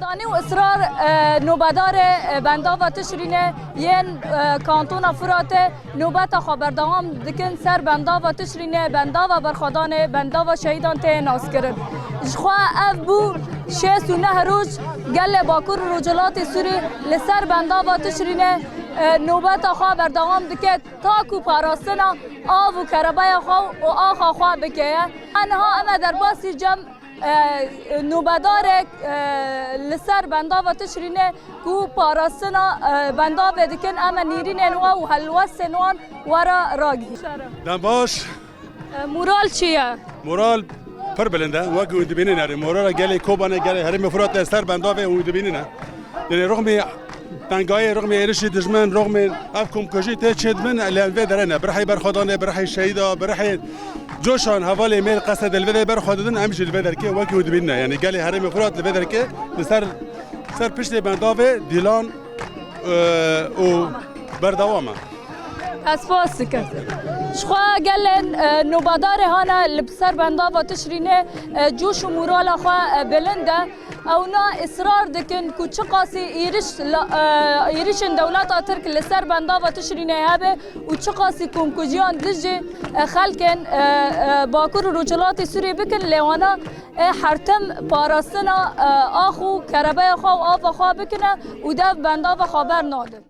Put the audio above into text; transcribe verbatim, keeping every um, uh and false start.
Danî û israr, e, nobedarê, e, bendava Tişrînê yên, e, kantona Firatê nobeta xwe berdewam dikin ser bendava Tişrînê, bendava Berxwedanê, bendava şehîdan tê naskirin. Ji xwe ev bû şêst û neh roj gelê Bakur û Rojhilatê Sûrî li ser bendava Tişrînê, e, nobeta xwe berdewam dike, ta ku parastina av û kerebeya xwe û axa xwe bike ye. Niha em ê derbasî cem e, nobedarek, e, li ser bendava Tişrînê ku parastina, e, bendavê dikin, em ê nîrînên we û helwestên wan we re ragihîn. Dem baş. E, moral çi ye? Moral pir bilind e. Wek hûn dibînin erê. Morala gelê Kobanê, gelê Herêmê Firatê ser bendavê hûn dibînin e. Yanî rixmî tengayê, rixmî êrişî dijmin, rixmî ev komkujî tê çêdibin, lê em vê derê ne. Birehî Berxwedanê, birehî şehîda, birehî coşan hevalê me li qesed li vê derê berxwe didin, em jî li vê derkê wekî hûn dibînin ne. Yanî gelê Herêmê Firat li vê derkê li ser, ser piştê bendavê dîlan, e, û berdewam e. Ez spas dikim. Ji xwe gelên, e, nobedarê hane li ser bendava Tişrînê, e, coş û morala xwe, e, bilind e. Ewna israr dikin ku çiqasî êriş la-, e, êrişên dewleta Tirk li ser bendava Tişrînê hebe û çiqasî komkujiyan dijî, e, xelkên, e, e, Bakur û Rojhilatê Sûriyê bikin, lê wana, e, her tim parastina, e, ax û kerebeya xwe û ava xwe bikine û dev bendava xwe bernadin.